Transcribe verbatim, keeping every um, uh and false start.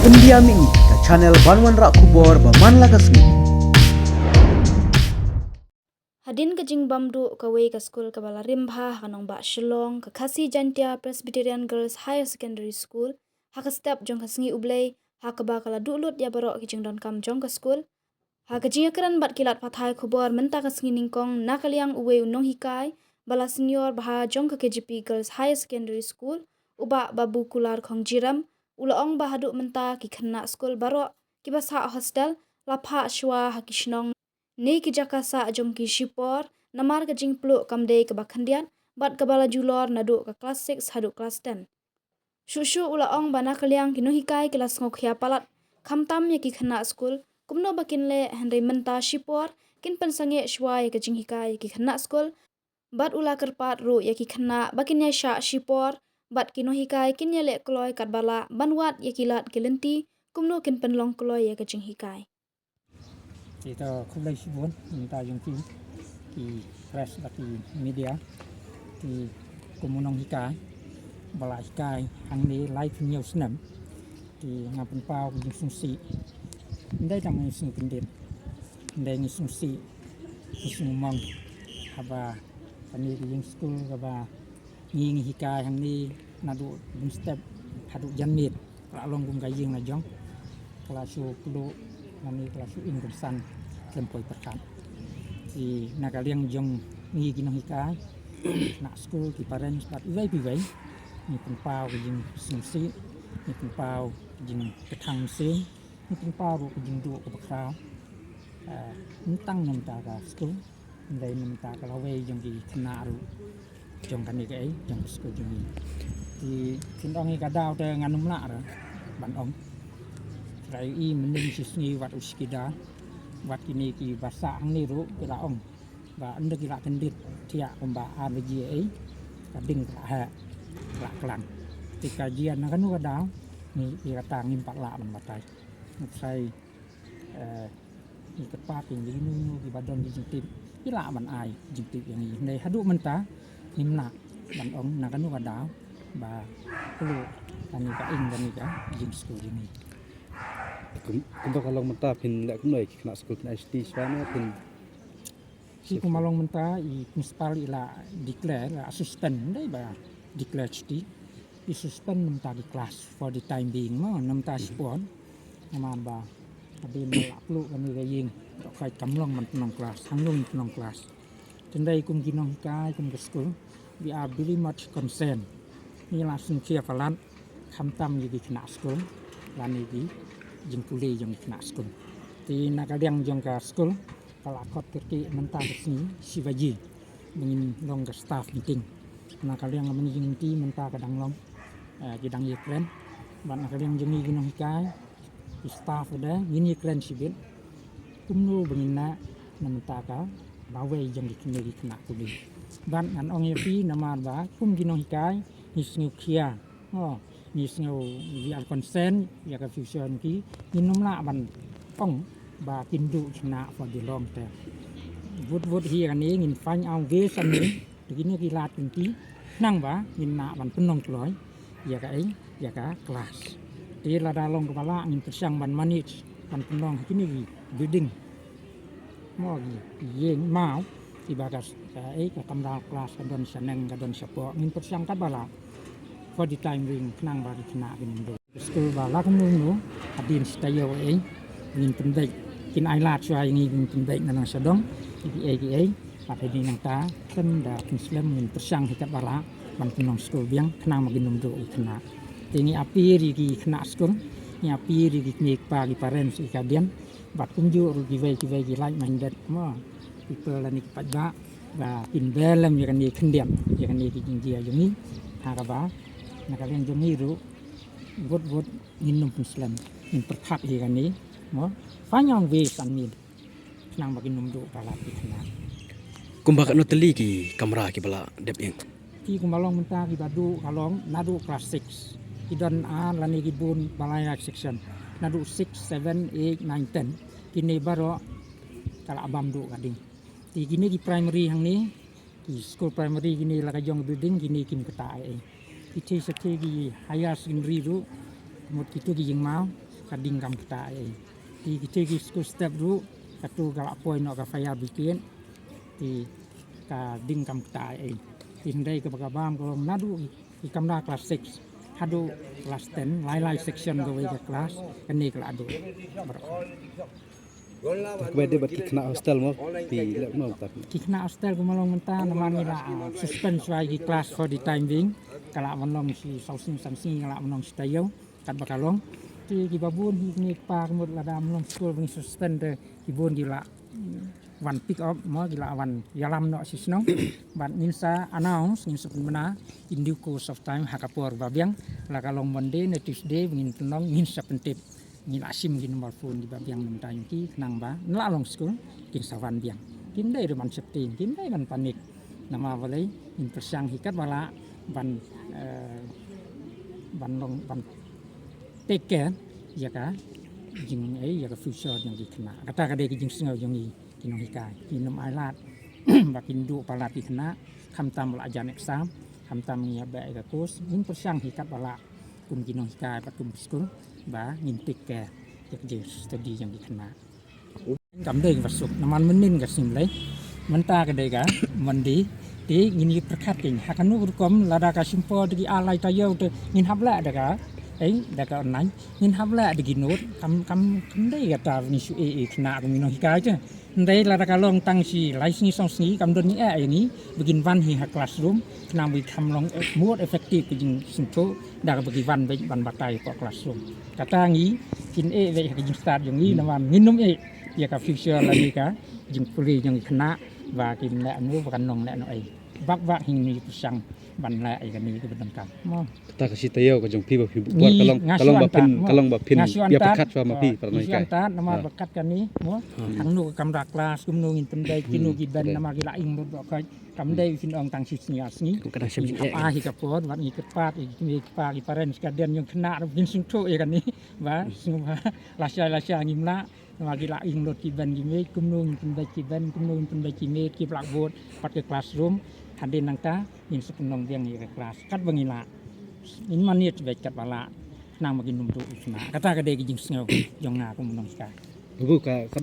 India Mini, ka channel ban wanrah khubor ba man la ka sngi. Hadien ka jingbam duh kawei ka skul kaba la rim bha ha ka nongbah Shillong, ka Khasi Jaintia Presbyterian Girls Higher Secondary School, ha ka step jong ka sngi U Blei, ha kaba ka la duh lut ïa baroh ki jingdonkam jong ka skul. Ha ka jingïakren bad ki lad pathai khubor mynta ka sngi nyngkong na ka liang uwei u nonghikai ba la senior bha jong ka K J P Girls Higher Secondary School, u Bah Babu Kular Khongjiram, u la ong ba haduh mynta ki khynnah skul baroh kiba sah hostel la phah shuwa ha ki shnong ne ki jaka sah jong ki shipor, namar ka jingpluh kam dei kaba khyndiat bad kaba la julor naduh ka klas six haduh klas ten. Shuh shuh u la ong ba na ka liang ki nonghikai ki la sngewkhia palat, khamtam ïa ki khynnah skul, kumno ba kin leh, hynrei mynta shipor kin pynsangeh shuwa ïa ka jinghikai ïa ki khynnah skul. Bad u la kyrpad ruh ïa ki khynnah ba kin ïaishah shipor, bad ki nonghikai kin ïaleh kloi katba lah ban wad ïa ki lad ki lynti kumno kin pynlong kloi ïa ka jinghikai. Te to khublei shibun mynta jong ki, ki press bad ki media, ki kum u nonghikai ba la hikai hangne laiphew hynñiew snem. Te nga pynpaw ka jingsngewsih. Ym dei tang ngi sngewkyndit, ym dei, ngi sngewsih, ngi sngewmong haba kane ka ïing skul kaba ngi ngi hikai hangne naduh bun step haduh janmiet, ka la long kum ka ïing la jong, ka la shu pluh, hangne ka la shu im kynsan khlem poi pyrkhat. Te na ka liang jong ngi ki nonghikai, khynnah skul, ki parents bad iwei pa iwei, ngi pynpaw ka jingsngewsih, ngi pynpaw ka jingkthang mynsiem, ngi pynpaw ruh ka jingduh kaba khraw. Ah, ym tang na bynta ka skul, hynrei na bynta ka lawei jong ki khynnah ruh jong kane kaei, jong ka skul jong ngi. Te phin ong ïa ka daw te ngan ym lah ruh ban ong. Trai i mynnin shi sngi wat u shi kynta, wat kine kiba sah hangne ruh ki la ong ba ynda ki la kyndit thiah kumba ar baje ei, ka ding ka la heh, ka la klang. Te ka jia na kano ka daw, ngi, ïa kata ngim pat lah ban batai. Ngi trai, eh, ngi kyrpad ïa ngi, kino kino kiba don ki jingtip, ki lah ban ai jingtip ïa ngi. Hynrei haduh mynta ngim lah ban ong na kano ka daw ba pluh kane ka ïing, kane ka ïing skul jong ngi. Kum, kumba ka long mynta phin leh kumno ïa ki khynnah skul, phin ai shuti shuwa ne phin Te kumba long mynta i principal i la declare, la suspend, ym dei ba declare shuti. I suspend na bynta ki klas for the time being mo, na bynta shipor. Namar ba hadien ba la pluh kane ka ïing, to ka kam long ban pynlong klas, hangno ngin pynlong klas. Te hynrei kum ki nonghikai, kum ka skul, we are very much concerned. Ngi la sngewkhia palat, khamtam ïa ki khynnah skul lane ki jingpule jong ki khynnah skul. Te na ka liang jong ka skul, ka la khot kyrkieh mynta ka sngi shi baje ba ngin long ka staff meeting. Na ka liang ka mynta jingmynta mynta ka dang long, eh, ki dang ïakren. Bad na ka liang jong ngi ki nonghikai, ki staff de, ngin ïakren shibit kumno ba ngin nang na mynta ka bawei jong ki khynnah, ki khynnah pule. Bad ngan ong ïa phi namar ba kum ki nonghikai ngi sngewkhia. Oh, ngi sngew, we are concerned ïa ka future jong ki, ngin ym lah ban ong ba kin duh khynnah for the long term. Wut wut hi kane ngin find out ways and means, to kine ki lad ki lynti, khnang ba ngin lah ban pynlong kloi ïa kaei, ïa ka klas. Te lada long kaba lah ngin pyrshang ban manage ban pynlong ha kine ki building. Mo ki ïing maw, kiba ka, kaei, ka kamra klas ka don shaneng, ka don shapoh, ngin pyrshang katba lah for the time being khnang ba ki khynnah kin ym duh. Skul ba la kumno kumno, hadien shi taïew ei, ngin pynbeit, kin ai lad shuwa ïa ngi, ngin pynbeit na nang sha dong, kiei kiei, bad hadien nangta khlem da pynslem ngin pyrshang hi katba lah ban pynlong skul biang khnang ba kin ym duh ki khynnah. Te ngi appeal ïa ki khynnah skul, ngi appeal ïa ki kmie ki kpa, ki parents, ki guardian, bad kumjuh ruh kiwei kiwei ki like minded mo, people lane ki paidbah, ba kin beh lem ïa kane khyndiat, ïa kane ki jingjia jong ngi, ha kaba na ka liang jong ngi ruh wut wut ngin ym pynslem, ngin pyrkhat ïa kane mo, find out ways and means khnang ba kin ym duh palat ki khynnah. Kumba katno tylli ki kamra kiba la dep ïing? Te kumba long mynta kiba duh ka long naduh klas six. Ki don ar lane ki bun ba la ïaid section. Naduh six, seven, eight, nine, ten. Kine baroh ka la bam duh ka ding. Te kine ki primary hangne, ki school primary kine la ka jong building, kine kim ktah ei ei. Ki thei sa thei ki higher secondary ruh, mut kito ki jingmaw, Ka ding kam kata ei. Te kita ki school step ruh, katu ka la poi noh ka fire brigade. Te ka ding kam kata ei. Te hynrei kaba ka bam ka long naduh ki, ki kamra class six haduh class ten, lai lai section kawei ka class, kane ka la duh. Te kaba dei bad ki khynnah hostel mo, phi leh mo ta? Ki khynnah hostel kumba long mynta namar ngi la, ah, suspend shuwa ki class for the time being. Ka la ban long shi saw sngi san sngi, ka la ban long shi taïew. Katba ka long. Te kiba bun hi kine ki pa ka mut lada ym long skul ba ngi suspend te ki bun ki la, mm, wan pick up mo, ki la wan ïalam noh sha shnong. Bad ngin sa announce, ngin sa pynbna in due course of time ha ka por ba biang. La ka long Monday ne Tuesday ba ngin pynlong, ngin sa pyntip. Ngi la shim ki number phone kiba biang na bynta jong ki khnang ba ynda la long skul kin sa wan biang. Kim dei ruh ban sheptieng, kim dei ban panic. Namar balei, ngin pyrshang hi katba lah ban, eh, ban long, ban take care ïa ka jing, eh, ïa ka future jong ki khynnah. Kata ka dei ka jingsngew jong ngi ki nonghikai. Ngin ym ailad ba kin duh palat ki khynnah, khamtam ba la jan exam, khamtam ngi ïa beh ïa ka course, ngin pyrshang hi katba lah kum ki nonghikai bad kum ki skul ba ngin take care ïa ka jingstudy jong ki khynnah. Kam dei kaba suk namar mynnin ka sngi Blei, mynta ka dei ka Monday. Te ngin ïa pyrkhat kein ha kano ka rukom, lada ka shim por da ki ar lai taïew te ngin hap leh da ka, ei, da ka online, ngin hap leh da ki note. Kam, kam, kam dei kata ba ngi shu ei ei khynnah kum ki nonghikai te. Hynrei lada ka long tang shi lai sngi song sngi, kam don ïa, eh, ïa ngi ba kin wan hi ha classroom khnang ba ki kham long, eh, more effective ka jingsngewthuh da kaba ki wan beit ban batai hapoh classroom. Kata ngi kin ei beit ha ka jingstad jong ngi namar ngin ym ei ïa ka future lane ka jingpule jong ki khynnah ba kin leh ano ba kan long leh ano ei. Bak bak hi ngi pyrshang ban leh ïa kane kaba donkam. Mo. Kata ka shi taïew ka jong phi ba phi buh por ka long, ka long ba phin, ka long ba phin ïa pyrkhat shuwa ma phi para nonghikai. Namar ba kat kane mo, hangno ka kamra klas, kumno ngin pyndait, kino ki ben, namar ki la ing lut ba khoit. Kam dei phin ong tang shi sngi ar sngi. Ngin hap hi ka por bad ngi kyrpad ïa ki kmie ki kpa, ki parents, ki guardian jong khynnah ruh phin sngewthuh ïa kane ba sngewbha lashai lashai ngim lah. Namar ki la ing lut ki ben ki mei, kumno ngin pyndait ki ben, kumno ngin pyndait ki mei, ki blackboard bad ki classroom. Hadien nangta ngin sa pynlong biang ïa ka klas katba ngi lah. Ngin manage beit katba lah khnang ba kin ym duh ïa khynnah. Kata ka dei ka jingsngew jong nga kum u nonghikai. Babu, ka, ka